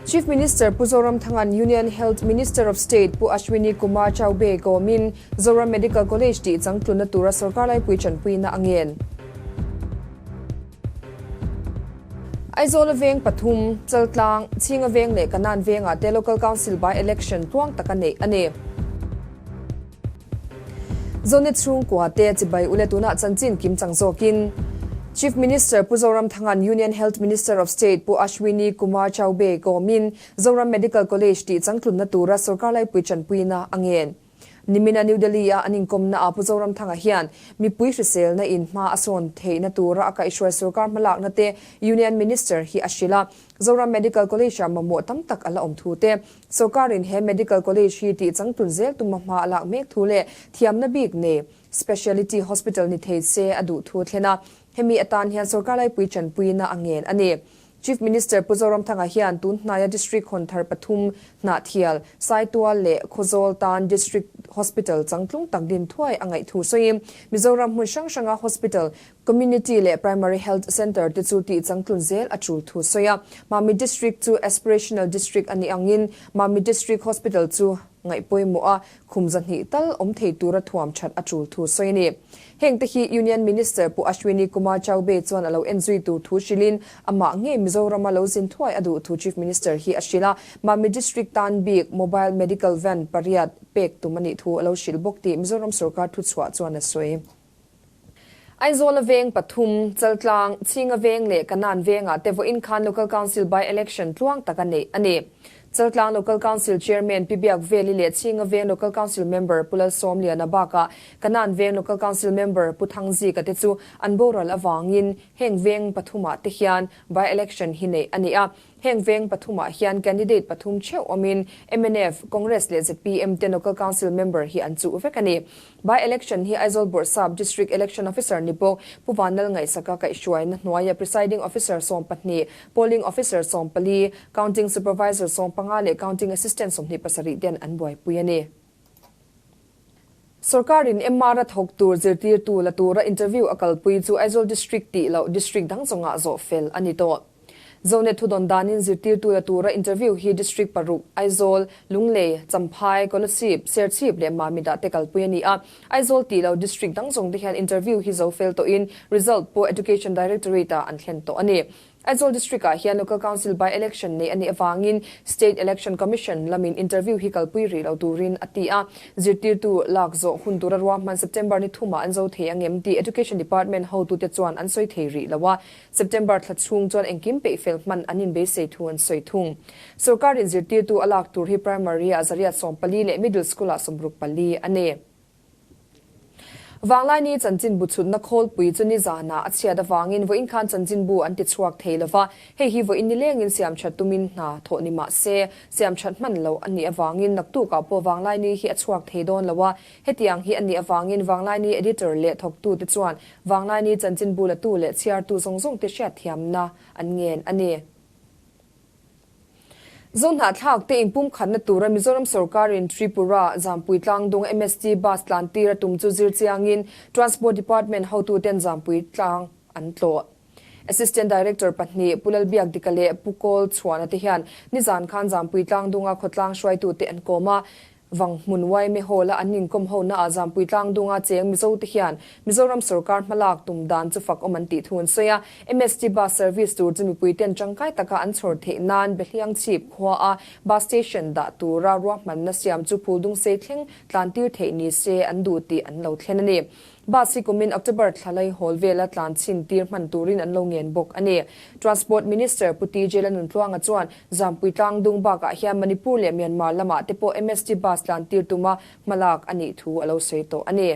Chief Minister Pu Zoramthanga'n Union Health Minister of State Pu Ashwini Kumar Chaubey kawmin Zoram Medical College tih changtlunna tura sorkar laipui tanpuina a ngen. Aizawla veng pathum, Chaltlang, Chhinga veng leh Kanan vengah te Local Council by Election tluang taka neih a ni. Zonet chhungkua te chibai ule tunah chanchin kim chang zawkin Chief Minister Pu Zoramthanga'n Union Health Minister of State Pu Ashwini Kumar Chaubey kawmin Zoram Medical College tih changtlunna tura sorkar laipui tanpuina a ngen. Nimina New Delhi-a an inkawmnaah Pu Zoramthanga hian mipui hriselna in hma a sawn theihna tura a kaihhruai sorkar hmalakna te Union Minister hi a hrilh a. Zoram Medical College-ah mamawh tam tak a la awm thu te, sorkarin he Medical College hi tih changtlun zel tuma hma a lak mek thu leh thiamna bik nei Speciality Hospital ni thei se a duh thu a thlen a. Hemi atan hian sorkar laipui tanpuina a ngen a ni. Chief Minister Pu Zoramthanga hian tun hnaia District hawn thar pathum Hnahthial, Saitual leh Khawzawl tan District Hospital changtlung tak din thuai a ngaih thu sawiin Mizoram hmun hrang hranga Hospital, Community leh Primary Health Centre te chu tih changtlun zel a tul thu sawi a. Mami District chu Aspirational District a nih angin Mami District Hospital chu ngaih pawimawh a, khum zahnih tal awm thei tura thuam that a tul thu sawi a ni. Heng te hi Union Minister Pu Ashwini Kumar Chaubey chuan a lo en zui tur thu hrilhin amah ngei Mizorama lo zin thuai a duh thu Chief Minister hi a hrilh a, Mami District tan bik Mobile Medical Van pariat pek tum a nih thu a lo hrilh bawk tih Mizoram sorkar thuchhuah chuan a sawi. Aizawla veng pathum, Chaltlang, Chhinga veng leh Kanan vengah te vawiin khan Local Council by-election tluang taka neih a ni. Chaltlang Local Council Chairman Pi Biak Veli leh Chhinga Veng Local Council Member Pu Lalsawmliana bakah Kanan Veng Local Council Member Pu Thangzika te chu an boral avangin heng veng pathumah te hian by-election hi neih a ni a. Heng veng pathumah hian candidate pathum theuh awmin mnf, Congress leh zpm te Local Council Member hi an chuh vek a ni. By election hi Aizawl Bawrhsap District Election Officer ni bawk Pu Vanlal Ngaihsaka kaihhruaina hnuaia Presiding Officer 12, Polling Officer 14, Counting Supervisor 15 leh Counting Assistant 27 ten an buaipui a ni. Sorkarin MR a thawk tur zirtirtu la tura interview a kalpui chu Aizawl District tih loh District dang zawngah zawh fel a ni tawh. Zonet thudawn danin zirtirtu la tura interview hi District paruk, Aizawl, Lunglei, Champhai, Kolasib, Serchhip leh Mamit-ah te kalpui a ni a. Aizawl tih loh District dang zawng te hian interview hi zo fel tawhin result pawh Education Directorate-ah an thlen tawh a ni. Aizawl District-ah hian Local Council by-election neih a nih avangin State Election Commission lamin interview hi kalpui rih lo turin a ti a. Zirtirtu lak zawh hun tura ruahman September ni thumah an zo thei angem tih Education Department hotute chuan an sawi thei rih lo a. September thla chhung chuan engkim peih fel hman an inbeisei thu an sawi thung. Sorkarin zirtirtu a lak tur hi Primary-ah zariat 14 leh Middle School-ah 64 a ni. Vanglaini chanchinbu chhutna khawlpui chu nizanah a chhiat avangin vawiin khan chanchinbu an ti chhuak thei lo va, hei hi vawiin nilengin siamthat tumin hna thawh ni mah se, siamthat hman loh a nih avangin naktukah pawh Vanglaini hi a chhuak thei dawn lo a, hetiang hi a nih avangin Vanglaini editor leh thawktute chuan Vanglaini chanchinbu latu leh chhiartu zawng zawngte hriatthiamna an ngen a ni. Zohnahthlak te inpumkhatna tura Mizoram sorkarin Tripura, Zampui Tlangdung MST bus tlan tir a tum chu zir chiangin Transport Department hotuten Zampui tlang an tlawh. Assistant Director pahnih Pu Lalbiakdika leh Pu Kawl Chhuana te hian nizan khan Zampui Tlangdunga khawtlang hruaitute an kawm a, Vang hmun Yma Hall a an inkawm ho naah Zampui Tlangdunga cheng Mizo te hian Mizoram sorkar hmalak tum dan chu fak awm an tih thu an sawi a. MST bus service tur chu mipui ten tangkai taka an chhawr theih nan Behliang chhip khua a bus station dah tura ruahmanna siam chu Phuldung sei thleng tlan tir theih ni se an duh tih an lo thlen a ni. Bus hi kumin October thla laihawl vela tlan chhin tir hman turin an lo ngen bawk a ni. Transport Minister Pu TJ Lanuntluanga chuan Zampui Tlangdung bakah hian Manipur leh Myanmar lamah te pawh MST bus tlan tir tuma hmalak a nih thu a lo sawi tawh a ni.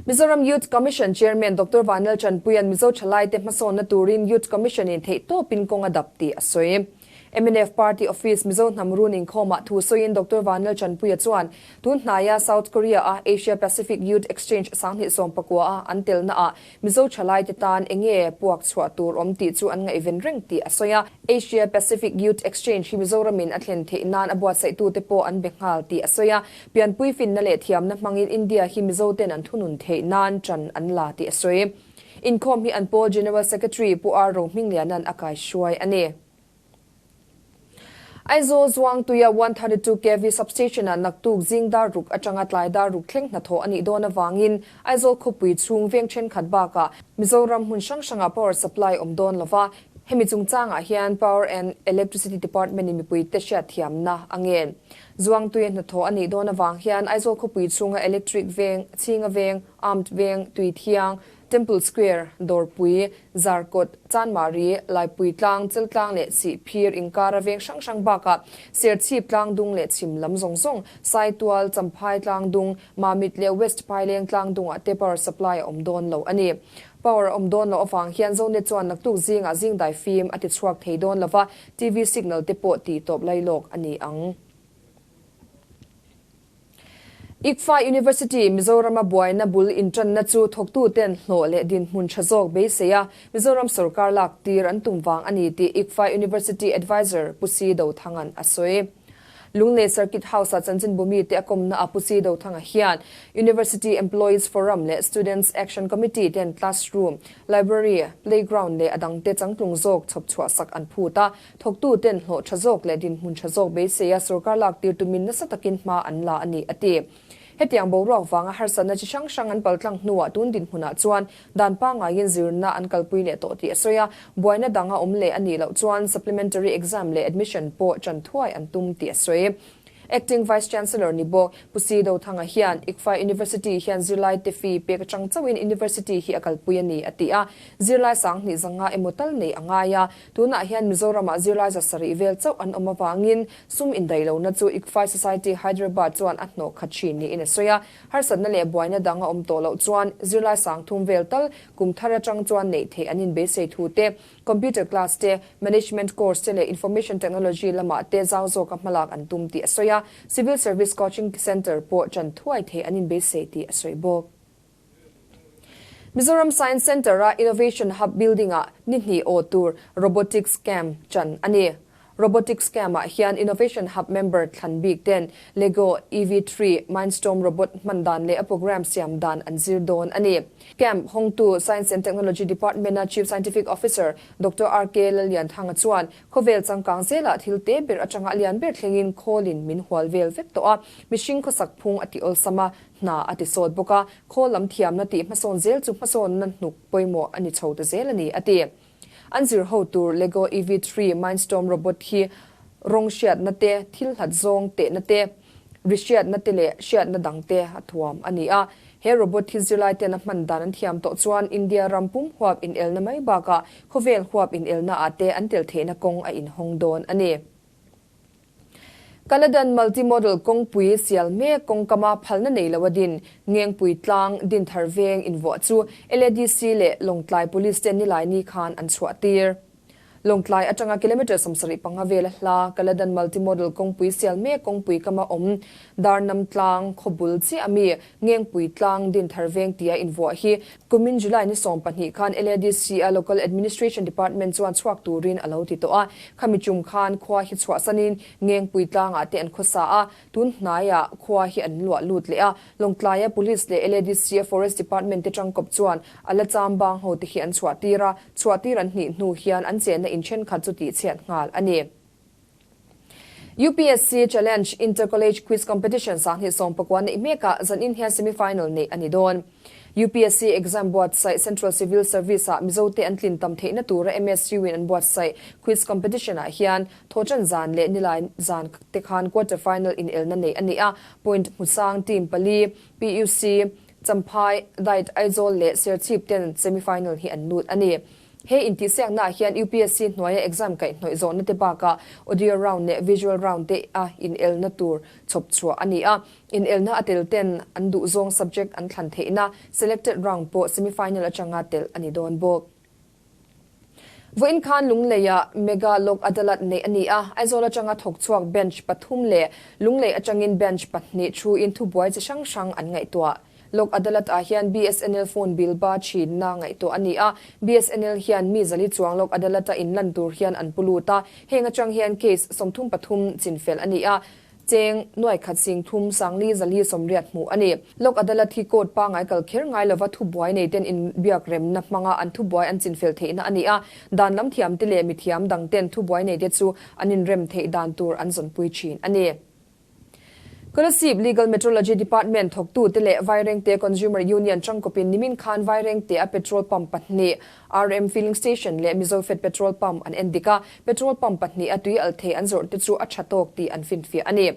Mizoram Youth Commission Chairman Doctor Vanlal Chanpuia'n Mizo thalaite hmasawnna turin Youth Commission-in theihtawpin kawng a dap tih a sawi. Mnf Party Office Mizo hnam run inkhawmah thu sawiin Doctor Vanlal Chanpuia chuan tun hnaia South Korea-a Asia Pacific Youth Exchange 2019 a an telnaah Mizo thalaite tan enge puak chhuah tur awm tih chu an ngaihven reng tih a sawi a. Asia Pacific Youth Exchange hi Mizoramin a thlen theih nan a buatsaihtute pawh an be nghal tih a sawi a. Pianpui finna leh thiamna hmangin India hi Mizoten an thunun theih nan ṭan an la tih a sawi. Inkhawm hi an pawl General Secretary Pu R Rohmingliana'n a kaihruai a ni. Aizawl Zuangtuia 132 KV Substation-ah naktuk zing dar ruk atanga tlai dar ruk thleng hnathawh a nih dawn avangin Aizawl khawpui chhung veng thenkhat bakah Mizoram hmun hrang hrangah power supply awm dawn lova, hemi chungchangah hian Power and Electricity Department-in mipuite hriatthiamna a ngen. Zuangtuia hnathawh a nih dawn avang hian Aizawl khawpui chhunga Electric Veng, Chhinga Veng, Armed Veng, Tuithiang, Temple Square, Dawrpui, Zarkawt, Chanmari, Laipui Tlang, Cheltlang leh Sihphir inkara veng hrang hrang bakah Serchhip Tlangdung leh Chhim lam zawng zawng, Saitual, Champhai Tlangdung, Mamit leh West Phaileng Tlangdungah te power supply a awm dawn lo a ni. Power a awm dawn loh avang hian Zonet chuan naktuk zingah zingdai fim a ti chhuak thei dawn lova, TV signal te pawh tih tawp lailawk a ni ang. ICFA University, Mizorama buaina bul intanna chu thawktuten hlawh leh dinhmun tha zawk beisei a, Mizoram sorkar lak tir an tum vang a ni tih ICFA University Advisor Pu Si Dothanga'n a sawi. Lunglei Circuit House-a chanchinbu mite a kawmna ah Pu Si Dothanga hian University Employees Forum leh Students Action Committee ten classroom, library, playground leh a dangte changtlung zawk chhawp chhuah sak an phut a, Thawktu ten hlawh tha zawk leh dinhmun tha zawk beisei a sorkar lak tir tumin nasa takin hma an la a ni, a ti. Hetiang boruak vanga harsatna chi hrang hrang an paltlang hnuah tun dinhmunah chuan dan pangaiin zirna an kalpui leh tawh tih a sawi a, buaina dang a awm leh a nih loh chuan supplementary exam leh admission pawh ṭan thuai an tum tih a sawi. Acting Vice Chancellor ni bawk Pu Si Dothanga hian ICFAI University hian zirlaite fee pek atang chauhin University hi a kalpui a ni, a ti a, zirlai sanghnih zanga emaw tal nei a ngai a, Tunah hian Mizoramah zirlai 700 vel chauh an awm avangin sum indaihlohna chu ICFAI Society Hyderabad chuan a hnawh khat thin niin a sawi a. Harsatna leh buaina dang a awm tawh loh chuan zirlai sangthum vel tal kum thar atang chuan neih theih an inbeisei thu te, computer class te, management course te leh information technology lamah te zau zawka hmalak an tum tih a sawi a. Civil Service Coaching Centre pawh ṭan thuai theih an inbeisei tih a sawi bawk. Mizoram Science Centre-a Innovation Hub Building-ah ni hnih aw tur Robotics Camp chan a ni. Robotics Camp-ah hian Innovation Hub member thlan bik ten Lego EV3 Mindstorm robot hman dan leh a program siam dan an zir dawn a ni. Camp hawngtu Science and Technology Department-a Chief Scientific Officer Doctor RK Lallianthanga chuan khawvel changkang zelah thil te ber atanga a lian ber thlengin khawlin min hual vel vek tawh a, mihring khawsak phung a ti awlsam a, Hna a ti sawt bawk a, khawl lam thiamna tih hmasawn zel chu hmasawnna hnuk pawimawh a ni chho ta zel a ni, a ti. An zir ho tur Lego EV3 Mindstorm robot hi rawng hriatna te, thil hlat zawng tehna te, ri hriatna te leh hriatna dang te a thuam a ni a. He robot hi zirlai ten a hman dan an thiam tawh chuan India ram pum huap inelna mai bakah khawvel huap inelna ah te an tel theihna kawng a inhawng dawn a ni. Kaladan Multimodal kawngpui sial mek kawngkama phalna nei lo a din Ngengpui tlang Dinthar veng invuah chu LADC leh Lawngtlai Police te Nilaini khan an chhuah tir. Lawngtlai atanga kilometre 75 vela hla Kaladan Multimodal kawngpui sial mek kawngpui kama awm Darnam tlang khawbul chiah ami Ngengpui tlang Dinthar veng tia invuah hi Kumin July ni 12 khan LADC-a Local Administration Department chuan chhuak turin a lo ti tawh a, khami tum khan khua hi chhuahsanin Ngengpui tlangah te an khawsa a, tun hnaiah khua hi an luah lut leh a, Lawngtlaia Police leh LADC-a Forest Department te tangkawp chuan a la cham bang ho te hi an chhuahtir a, chhuahtir an hnih hnu hian an chenna in thenkhat chu tihchhiat nghal a ni. UPSC Challenge Inter College Quiz Competition 2019 neih mekah zanin hian semi-final neih a ni dawn. UPSC exam buatsaih Central Civil Service-ah Mizote an tlin tam theihna tura MSU-in an buatsaih quiz competition-ah hian thawhṭan zan leh nilai zan te khan quarter final inelna neih a ni a, point hmusang team pali, PUC, Champhai, Dait, Aizawl leh Serchhip ten semi-final hi an lut a ni. He intihsiaknaah hian UPSC hnuaia exam kaihhnawih zawhna te bakah audio round leh visual round te a inelna tur chhawp chhuah a ni a. Inelna a tel ten an duhzawng subject an thlan theihna selected round pawh semi-final atanga telh a ni dawn bawk. Vawiin khan Lungleia Mega Lok Adalat neih a ni a, Aizawl atanga thawk chhuak bench pathum leh Lunglei atangin bench pahnih thuin thubuai chi hrang hrang an ngaihtuah. Lok Adalat ah hian BSNL phone bill ba thinna ngaihtuah a ni a, BSNL hian mi zali chuang Lok Adalat a inlan tur hian an pu lut a, heng atang hian case 33 chinfel a ni a. Cheng nuaikhat 30 4 80 hmuh a ni. Lok Adalat hi court pangngai kal kher ngai lova thubuai nei ten inbiak remna hmanga an thubuai an chinfel theihna a ni a, dan lam thiamte leh mithiam dang ten thubuai nei te chu an inrem theih dan tur an zawnpui thin a ni. Kolasib Legal Metrology Department thawktute leh Vairengte Consumer Union tangkawpin nimin khan Vairengte a petrol pump pahnih RM Filling Station leh Mizofed Petrol Pump an en dik a, petrol pump pahniha tui alh thei an zawrh te chu a tha tawk tih an finfiah a ni.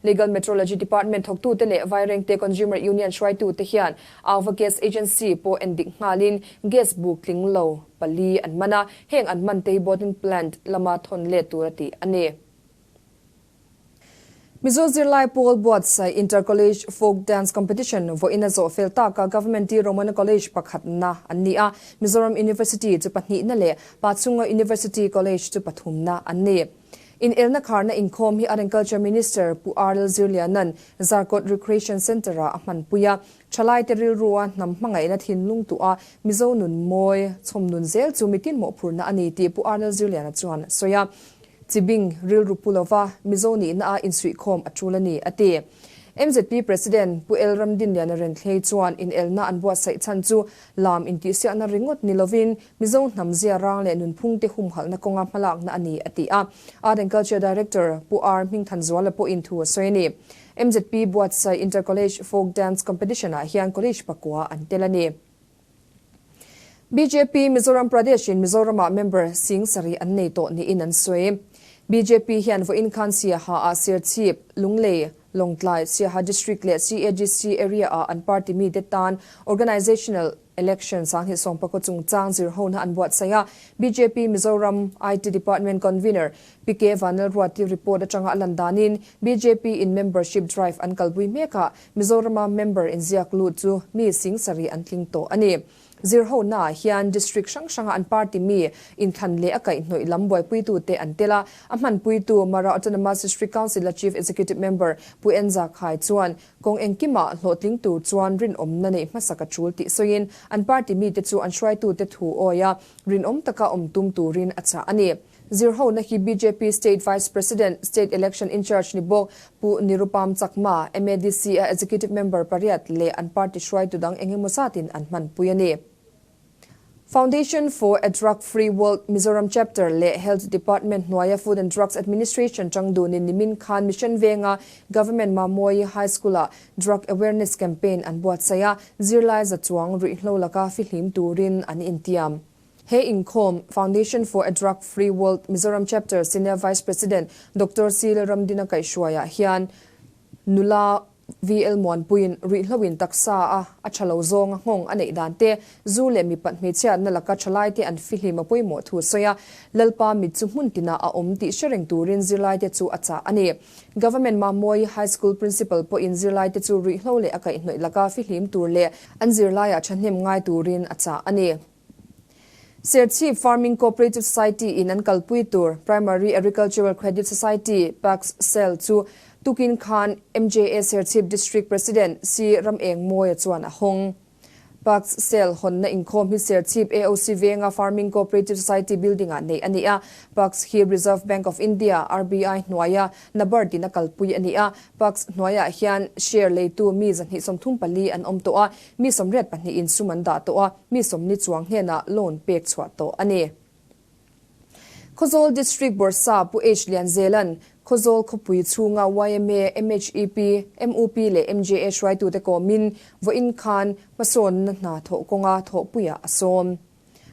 Legal Metrology Department thawktute leh Vairengte Consumer Union hruaitute hian Auva Gas Agency pawh en dik nghalin gas buk tling lo pali an man a, heng an man te hi bottling plant lama thawn let tura tih a ni. Mizo zirlai pawl buatsaih Inter-College Folk Dance Competition vawiin a zawh fel taka Government T Romana College pakhatna an ni a, Mizoram University chu pahnihna leh Pachhunga University College chu pathumna an ni. Inelna kharna inkhawm hi Art and Culture Minister Pu R Lalzirliana'n Zarkawt Recreation Centre-ah a hmanpui a, Thalaite rilrua hnam hmangaihna thinlung tuah Mizo nun mawi chhawm nun zel chu mitin mawhphurhna a ni tih Pu R Lalzirliana chuan a sawi a. Chibing rilru pu lova Mizo nihna a insuihkhawm a tul a ni, a ti. MZP President Pu El Ramdinliana Renthlei chuan inelna an buatsaih chhan chu lam intihsiakna ringawt ni lovin Mizo hnam zia rang leh nunphungte humhalhna kawnga hmalakna a ni, a ti a. Art and Culture Director Pu R Hmingthanzuala pawhin thu a sawi a ni. MZP buatsaih Inter-College Folk Dance Competition-ah hian college pakua an tel a ni. Bjp Mizoram Pradesh in Mizoramah member 7000 an nei tawh niin an sawi. Bjp hian vawiin khan Siaha ah Serchhip, Lunglei, Lawngtlai, Siaha District leh CAGC area ah an party mite tan Organisational Election 2019 chungchang zirhona an buatsaih a. Bjp Mizoram IT Department Convener PK Vanlalruati report atanga a lan danin bjp in membership drive an kalpui mek a, Mizorama member inziak lut chu mi 7000 an tling tawh a ni. Zirhonaah hian district hrang hranga an party mi inthlan leh a kaihhnawih lam buaipuitute an tel a, a hmanpuitu Mara Autonomous District Council-a Chief Executive Member Pu Enza Khai chuan kawng engkimah hlawhtling tur chuan rinawmna neih hmasak a tul tih sawiin an party mite chu an hruaitute thu awia rinawm taka awm tum turin a chah a ni. Zirhona hi bjp State Vice President, State Election Incharge ni bawk Pu Nirupam Chakma, MADC a Executive Member pariat leh an party hruaitu dang engemaw zatin an hmanpui a ni. Foundation for a Drug Free World Mizoram Chapter leh Health Department hnuaia Food and Drugs Administration changdunin nimin khan Mission Venga Government Mamawii High School-ah Drug Awareness Campaign an buatsaih a, zirlai za chuang ruihhlo laka fihlim turin an intiam. He inkhawm, Foundation for a Drug Free World Mizoram Chapter Senior Vice President Doctor C Lalramdina kaihhruaiah hian nula VL Muanpuiin ruihhloin taksa a a tha lo zawnga nghawng a neih dan te, zu leh mipat hmeichhiatna laka thalaite an fihlim a pawimawh thu a sawi a, Lalpa mit chu hmun tinah a awm tih hre reng turin zirlaite chu a chah a ni. Government Mamawii High School Principal pawhin zirlaite chu ruihhlo leh a kaihhnawih laka fihlim tur leh an zirlaiah thahnem ngai turin a chah a ni. Serchhip Farming Cooperative Society in an kalpui tur Primary Agricultural Credit Society, PACS, Cell chu tukin khan MJA Serchhip District President C Ramengmawia chuan a hawng. PACS Cell hawnna inkhawm hi Serchhip AOC venga Farming Cooperative Society building-ah neih a ni a. PACS hi Reserve Bank of India, RBI, hnuaia NABARD in a kalpui a ni a. PACS hnuaiah hian share leitu mi 234 an awm tawh a, Mi 82 in sum an dah tawh a, mi 40 chuang hnenah loan pek chhuah tawh a ni. Khawzawl District Bawrhsa Pu H Lianzela'n Khawzawl khawpui chhunga yma, MHEP, MUP leh MJA hruaitute kawmin vawiin khan hmasawnna hna thawh kawnga thawhpuiah a sawm.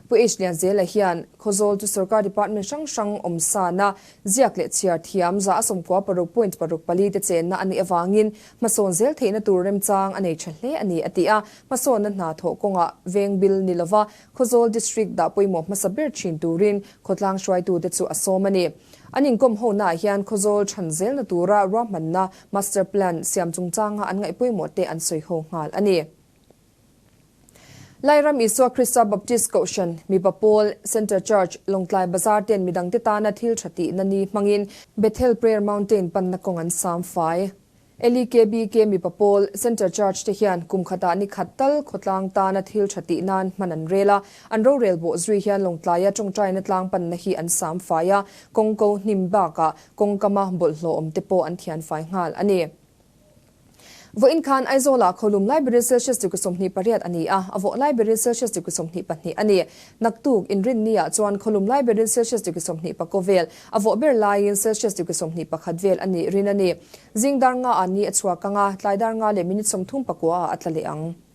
Pu H Lianzela hian Khawzawl chu sorkar department hrang hrang awmsana ziak leh chhiar thiam 96.64 te chenna a nih avangin hmasawn zel theihna tur remchang a nei tha hle a ni a ti a. Hmasawnna hna thawh kawngah veng bil ni lova Khawzawl District dah pawimawh hmasa ber thin turin khawtlang hruaitute chu a sawm a ni. An inkawm honaah hian Khawzawl chhan zelna tura ruahmanna Master Plan siam chungchanga an ngaih pawimawh te an sawi ho nghal a ni. Lairam Isua Krista Baptist Kohhran, Mipa Pawl, Centre Church, Lawngtlai Bazar ten midangte tana thil tha tihna ni hmangin Bethel Prayer Mountain panna kawng an sam fai. LEKBK mipa pawl, Centre Church te hian kum khatah ni khat tal khawtlang tana thil tha tih nan hman an rel a. An rorel bawh zui hian Lawngtlaia tawngtaina tlang panna hi an sam fai a, kawngko hnim bakah kawngkama bawlhhlawh awm te pawh an thian fai nghal a ni. Vawiin khan Aizawlah khawlum lai berin Celsius degree 28 a ni a, a vawh lai berin Celsius degree 22 a ni. Naktuk, Inrinni-ah chuan khawlum lai berin Celsius degree 24 vel, a vawh ber laiin Celsius degree 21 vel a nih rin a ni. Zing dar nga ah ni a chhuak ang a, tlai dar nga leh minute 39 ah a tla leh ang.